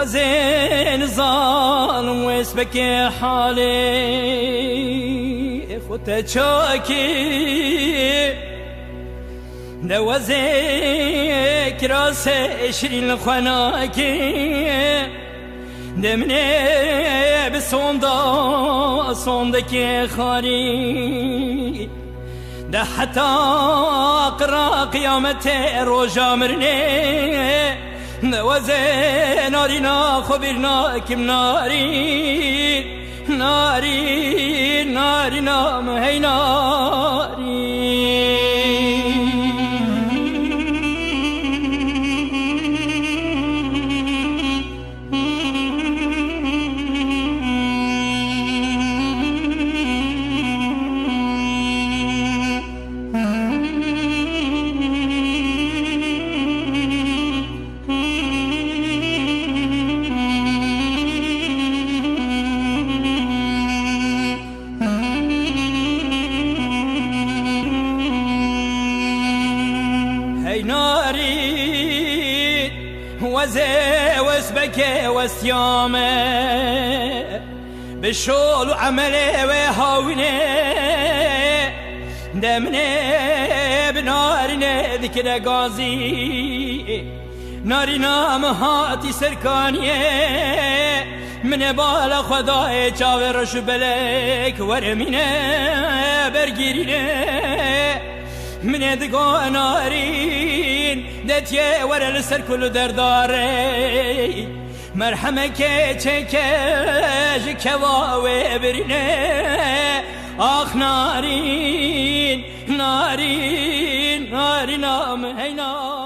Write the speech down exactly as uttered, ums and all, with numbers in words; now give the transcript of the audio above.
Zên zalim wê sibekê halê xwe te çakî. De wezê kirase şirîn li xwe nakî. De minê bi sonda sondekê xarî. De heta qira qiyametê roja mirinê, de wezê narîna xwe bîr nakim, narîn, narîn, narîna min hey narîn. Hey narîn, wezê wesbekê westiyame. Bi şol û emelê wê hawînê, de minê bi narînê dikire gazî. Narîna min hatî serkaniyê, minê bala xwe dayê çavê reş û belek, were mîne bergirînê. Minê digo narîn, de tiyê were li ser kul û derdarê. Merhemekê çêke ji keva wê birîne. Ax narîn, narîn, narîna min hey narîn.